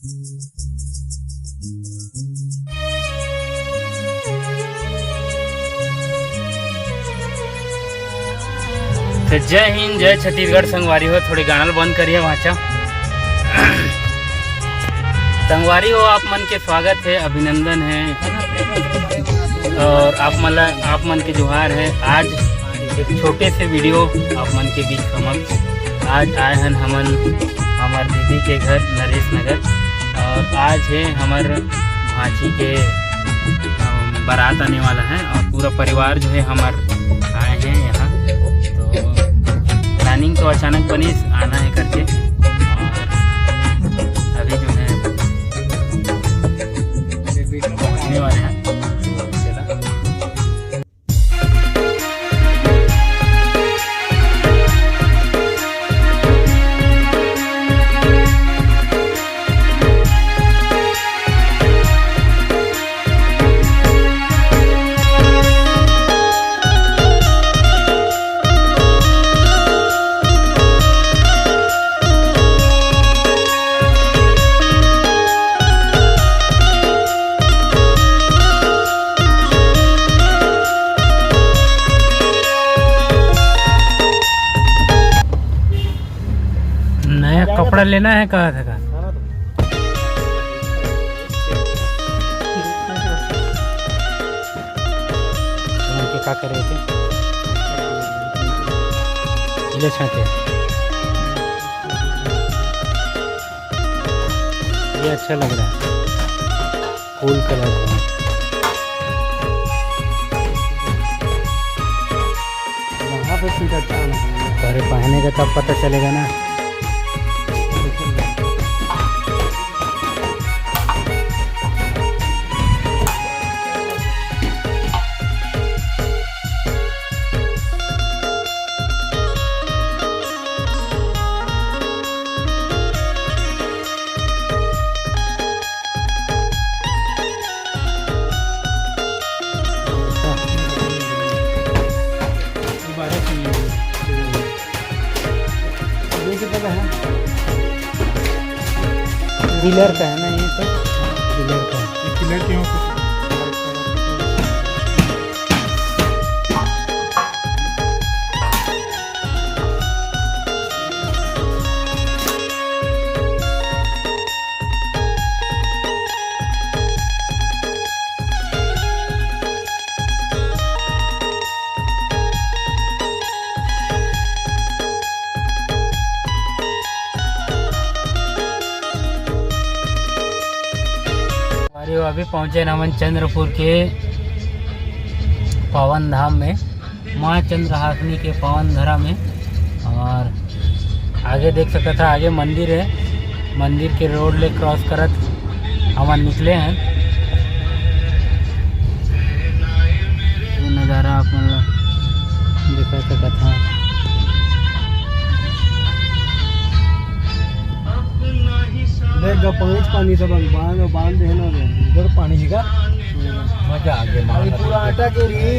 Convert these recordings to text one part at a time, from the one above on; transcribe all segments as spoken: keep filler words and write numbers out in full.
तो जय हिंद, जय छत्तीसगढ़ संगवारी हो। थोड़े गाना ल बंद करिए भांचा। संगवारी हो, आप मन के स्वागत है, अभिनंदन है। और आप मन ला, आप मन के जोहार है। आज एक छोटे से वीडियो आप मन के बीच समक्ष। आज आए हन हमन हमर दीदी के घर नरेश नगर, और आज है हमर भांची के, अम, बारात आने वाला है और पूरा परिवार जो है हमर आए हैं यहाँ। तो प्लानिंग तो अचानक बनिस, आना है करके, और अभी जो है पहुँचने वाले हैं। नया कपड़ा लेना है, कहा था का? उनके का करे थे? ये छाटे। ये अच्छा लग रहा है, फूल कलर का। वहाँ पे फिट अच्छा लग रहा है। अरे, पहनेगा तब पता चलेगा ना। डीलर का है ना ये तो? डीलर का है। ये डीलर के यहाँ कुछ अरे, अभी पहुँचे न हमन चंद्रपुर के पावन धाम में, माँ चंद्रहासिनी के पावन धरा में। और आगे देख सकत हा, आगे मंदिर है, मंदिर के रोड ले क्रॉस करत हमन निकले हैं। ये नज़ारा आप मन ला दिखा सकत हा। देख गा, पानी च पानी सब बांध, बांध दे ना रे। इधर पानी है का? मजा आ गया, अभी महानदी पूरा आटा के रही,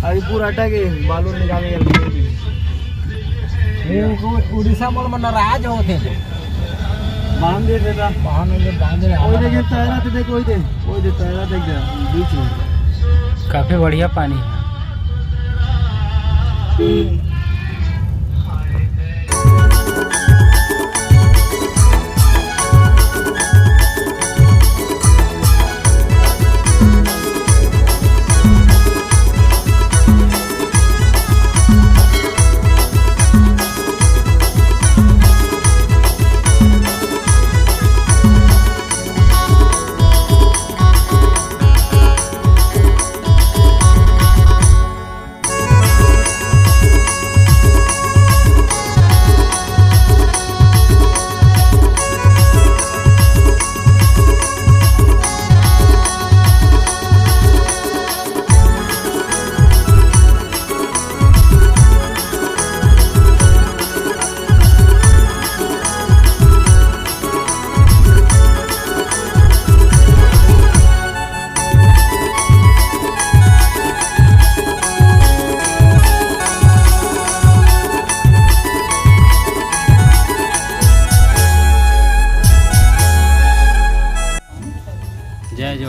अभी पूरा आटा के बालू निकाले के रही। ये उनको उड़ीसा मोल में नाराज होते हैं। बांध दे देता। बांध दे, बांध दे, कोई देखे तैरा तो देख, कोई दे, कोई दे तैरा देख जा, बीच में। काफी बढ़िया पानी है।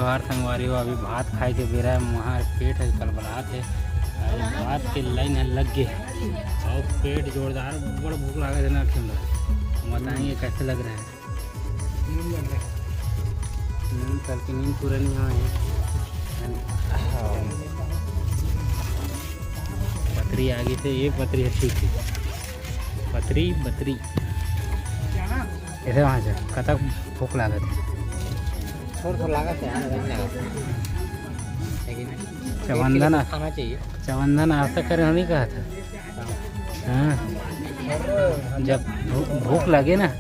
जोहार संगवारी हो, अभी भात खाए के बेरा हे, मोर पेट ह कलबलात हे। अरे भात के लाइन ह लग गे हे। अउ पेट जोरदार, बड़ भूख लागत हे ना, खेल रहा है। बताएंगे कैसे लग रहा है। नून कल की नींद पूरा नहीं हुआ है। पतरी आ गई थी, ये पतरी अच्छी थी। पतरी, पतरी। ऐसे वहाँ से कतक भूख लागत है। थोड़ा थोड़ा लागत है, हाँ, वही लागत है। लेकिन चवंदन एक किलो आ-, खाना चाहिए। चवंदन आशा करे, हम ही कहा था। हाँ, जब भू-, भूख लगे ना।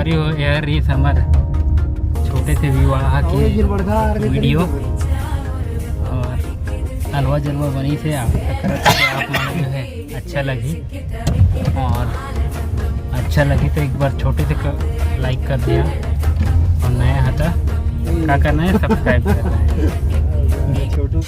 भी हो यार, ये हमर छोटे से विवाह के वीडियो और हलवा जलवा बनी से आप करत के आप मन जो है अच्छा लगी, और अच्छा लगी तो एक बार छोटे से लाइक कर दिया, और नया हता का करना है, सब्सक्राइब करना है। छोटू